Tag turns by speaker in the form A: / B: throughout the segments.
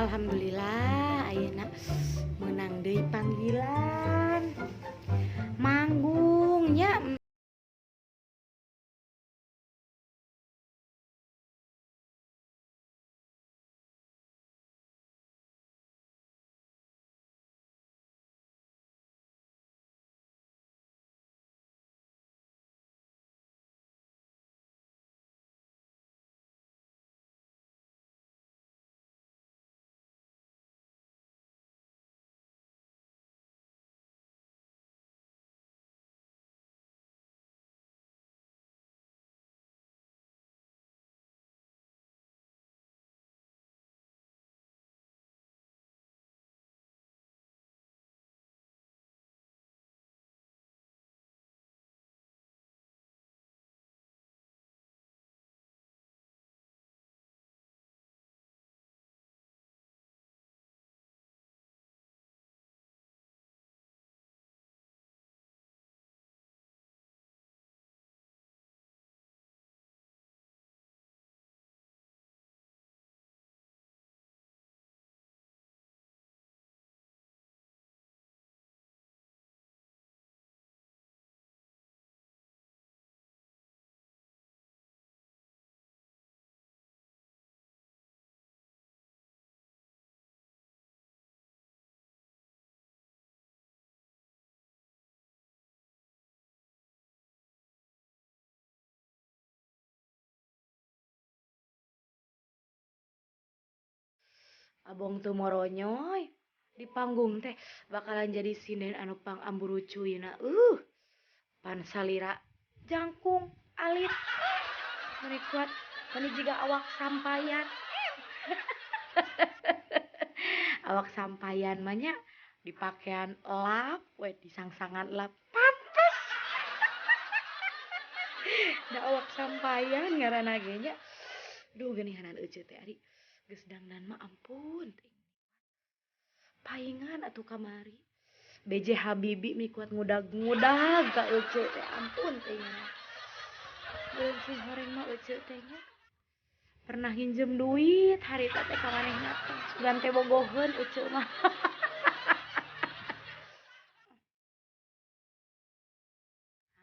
A: Alhamdulillah ayeuna meunang deui panggilan manggungnya. Abong tuh moronyoy di panggung teh bakalan jadi sinden anu pang amburucuyna. Pan salira jangkung alit meni kuat meni jiga awak sampayan. Awak sampayan mah nya dipakean lap we disangsangan lap pantes. Da awak sampayan ngaranna ge nya. Duh geuninganan euceu teh ari geus dangdan mah ampun. Paingan atuh kamari. BJ Habibie mi kuat ngudag-ngudag ka euceu teh ampun teh nya. Beureum sing horeng mah euceu teh nya. Pernah nginjem duit harita teh ka manehna teh. Sugan teh bogoheun euceu mah.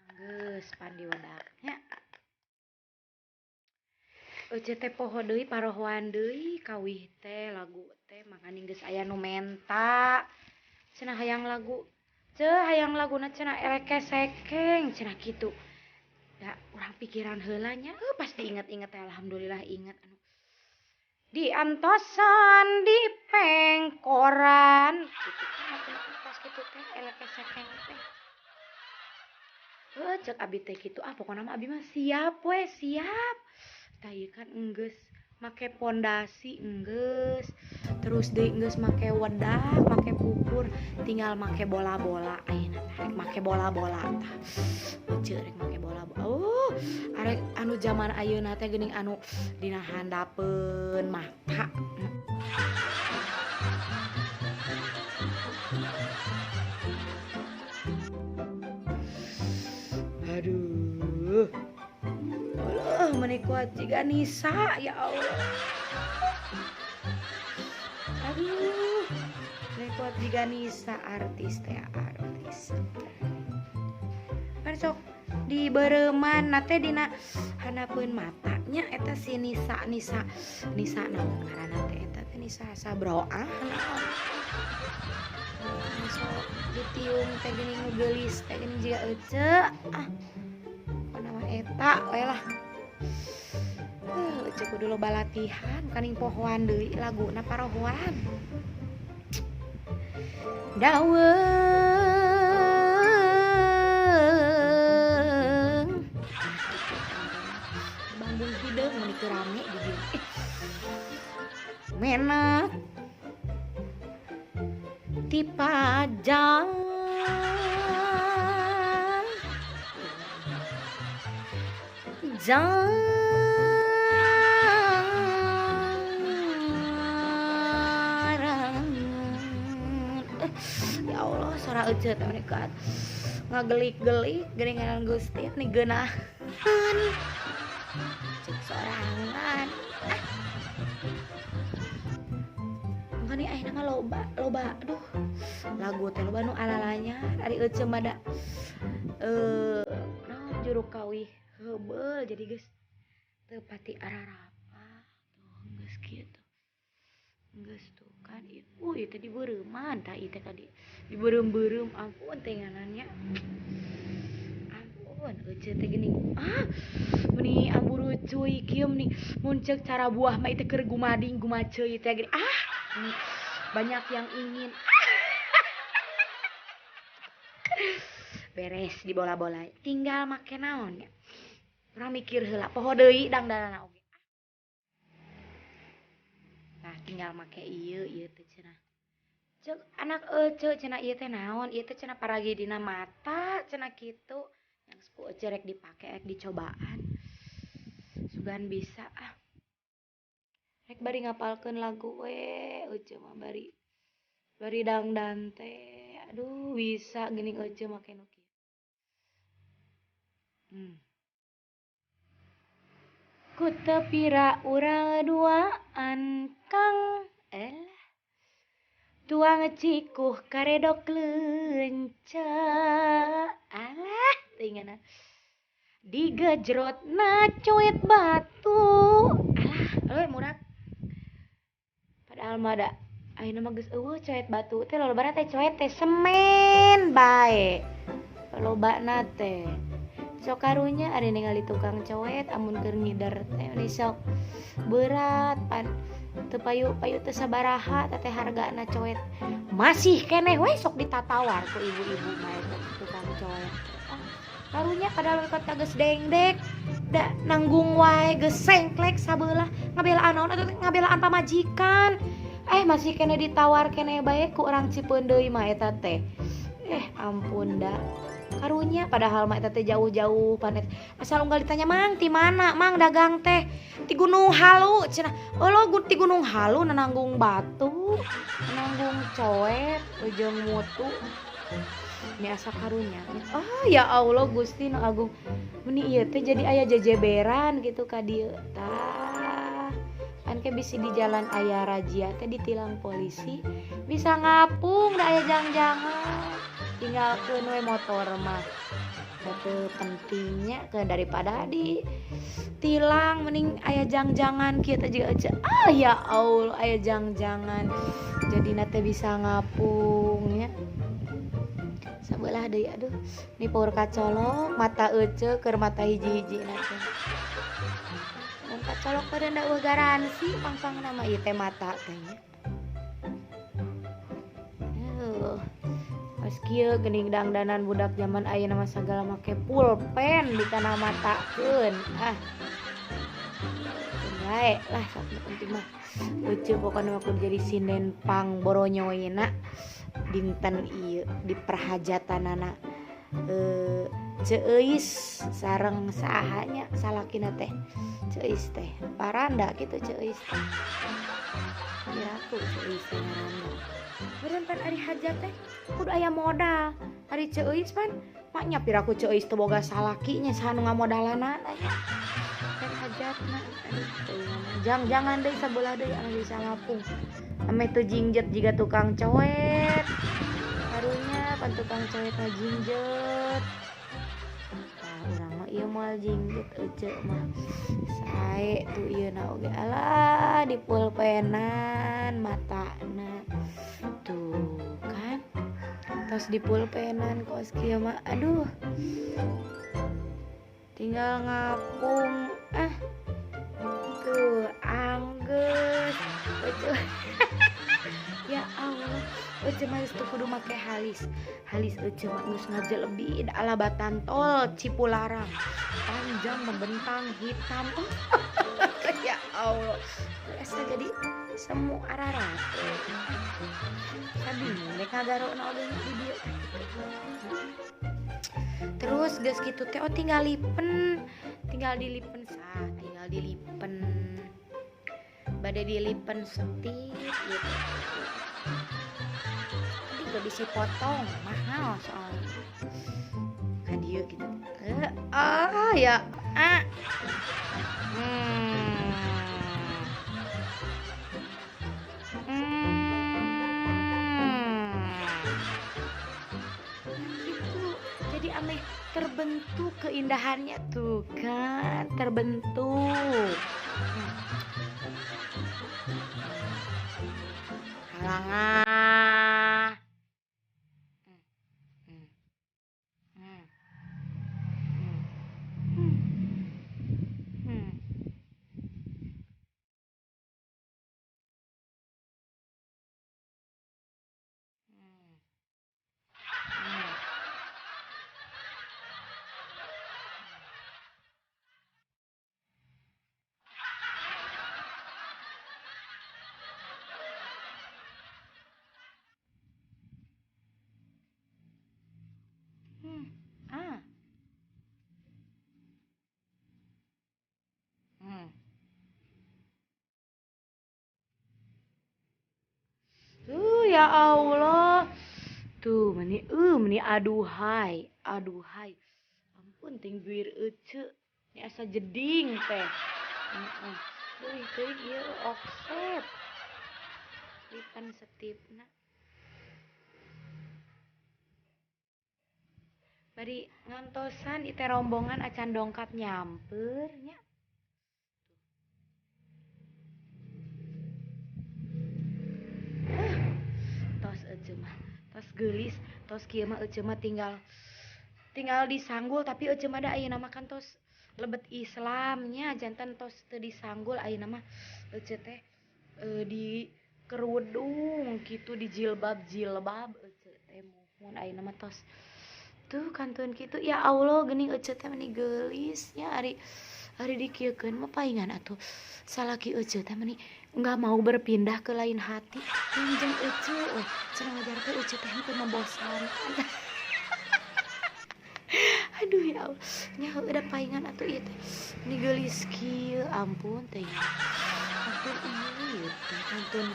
A: Anggeus pandiwedak nya. Euceu teh poho deui parohoan deui kawih teh lagu teh makaning geus aya nu menta. Cenah hayang lagu. Ceu hayang laguna cenah eleke sekeng cenah kitu. Da urang pikiran heula nya, pasti inget-inget teh alhamdulillah inget anu. Diantosan di pengkoran kitu pas kitu teh eleke sekeng teh. Cek abi teh kitu, ah pokona mah abi mah siap we, siap. Tah ieu kan enggeus make pondasi enggeus, terus deui enggeus make wedak, make pupur, tinggal make bola-bola ayeuna teh rek make bola-bola tah. Euceu rek make bola-bola. Oh, arek anu zaman ayeuna teh geuning anu dina handapeun mata. Aduh. Allah meni kuat jiga Nisa ya Allah. Aduh, meni kuat jiga Nisa artis teh artis. Pan sok di bereuman na teh dina handapeun matanya eta si Nisa Nisa Nisa naon ngaranna teh eta teh Nisa Sabroah naon. Sok ditiung teh geuning nu geulis teh geuning jiga euceu. Ah. Nama eta we lah. Euceu kudu loba latihan kaning pohoan deui laguna parohoan. Daweung Banggung hideung mun teu rame di dieu. Menak ti pajang jaran. Ya Allah, suara euceu teh meni kuat ngagelik-gelik geuningan Gusti ni geunaheun. Cek sorangan. Ayeuna mah loba loba aduh lagu teh loba nu alalanya ari ece mah da naon juru kawih heubeul jadi geus teu pati ararapa tuh geus kieu geus tuh kan ieu ieu teh dibeureuman tah ieu teh kadi dibeureum-beureum ampun teh nganannya ampun ece teh geuning ah meuni amburu cuy kieu meuni mun ceuk cara buah mah ieu teh keur gumading gumaceui teh geuning ah banyak yang ingin beres di bola-bola tinggal make naon ya urang mikir heula poho deui dangdanana oge. Nah tinggal make ieu ieu teh cenah ceuk anak ece cenah ieu teh naon ieu teh cenah paragi dina mata cenah kitu yang ku ece rek dipake rek dicobaan sugan bisa ah rek bari ngapalkeun lagu we ece mah bari bari dangdan teh aduh bisa geuning ece make nu kieu. Ku teu pira urang duaan kang elah tuang cikuh karedok leunca alah teuinganna digejrotna cuit batu alah euy murag padahal mah da ayeuna mah geus eueuh coet batu teh lolobana teh coet teh semen bae lolobana teh sok karunya ari ningali tukang coet amun keur ngider teh meni sok berat pan teu payu-payu teu sabaraha teh hargana coet masih keneh we sok ditatawar ku ibu-ibu mah eta tukang coet ah karunya padahal kota geus dengdek da nanggung wae geus sengklek sabelah ngabelaan naon atuh ngabelaan pamajikan masih keneh ditawar keneh bae ku urang Cipeundeuy mah eta teh ampun da karunya padahal mah eta teh jauh-jauh panet asal unggal ditanya mang ti mana mang dagang teh ti Gunung Halu cenah eueuh ti Gunung Halu nanggung batu nanggung coet ujung mutu ini asa karunya ah ya Allah Gusti nu agung meni ieu teh jadi aya jejeberan gitu ka dieu tah kan ke bisi di jalan aya razia teh ditilang polisi bisa ngapung da aya jang-jangan tinggalkeun we motor mah teu pentingnya ke daripada di tilang mending aya jang-jangan kieu teh juga aja ah ya Allah aya jang-jangan jadi teh bisa ngapung nya sabelah deui aduh ni paur kacolok mata ece keur mata hiji-hiji na teh mun kacolok pada ndak eueuh garansi pang-pangna mah ieu teh mata teh nya pas kieu geuning dangdanan budak zaman ayeuna mah sagala make pulpen dikana matakeun ah bae lah sok penting mah ece pokona mah kudu jadi sinden pang boronyoyna dinten ieu di perhajatanana Ceuis sareng sahanya salakina teh Ceuis teh paranda kitu Ceuis teh kiraku Ceuis teh ngaranna beureun pan ari hajat teh kudu aya modal ari Ceuis pan maknya piraku Ceuis teu boga salaki nya saha nu ngamodalanana nya rek hajatna aduh jang-jangan deui sabelah deui anu bisa ngapung ame teu jingjet jiga tukang coet karunya pan tukang coet mah jingjet tah urang mah ieu moal jingjet ece mah sae tuh ieu na oge alah dipulpenan matana tuh kan tos dipulpenan kos kieu mah aduh tinggal ngapung ah tuh anggeus ya Allah ece mah geus teu kudu make halis halis ece mah geus ngajelebid ala batan tol Cipularang panjang membentang hitam ya Allah asa jadi semu ararate sabingung rek ngagarona oge di dieu terus geus kitu teh oh tinggal lipen tinggal dilipen sah tinggal dilipen bade dilipen setip gitu tadi gak bisa potong mahal soalnya kan dia gitu ah ya ah terbentuk keindahannya tuh kan, terbentuk. Halangan. Ya Allah. Tuh meni meni aduhai, aduhai. Ampun ting duir ece. Ini asa jeding teh. Heeh. Leuwih teuing ieu offset. Lipan setipna. Bari ngantosan ite rombongan acan dongkap nyamper nya. Tos ece mah, tos geulis, tos kieu mah ece mah tinggal disanggul, tapi ece mah da ayeuna mah kan tos lebet Islamnya, janten tos teu disanggul ayeuna mah ece teh di kerudung kitu, di jilbab-jilbab ece teh muhun ayeuna mah tos tuh kantun kitu. Ya Allah geuning ece teh meni geulisnya, ari dikieukeun mah paingan atuh salaki ece teh meni nggak mau berpindah ke lain hati. Jeung ece weh cenah ngajar teh ece teh henteu membosankan. Aduh ya Allah, nya heueuh da paingan atuh ieu teh meni geulis kieu, ampun teh ya. Ampun ieu teh kantun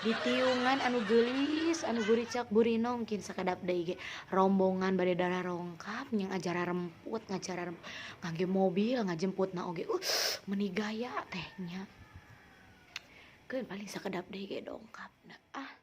A: ditiungan anu geulis, anu guricak burinong kin sakedap deui ge rombongan bade darah rongkap nya ngajara remput, ngajara remput ngangge mobil ngajemputna oge. Meni gaya teh nya. Keun paling sakedap deui ge dongkapna. Ah.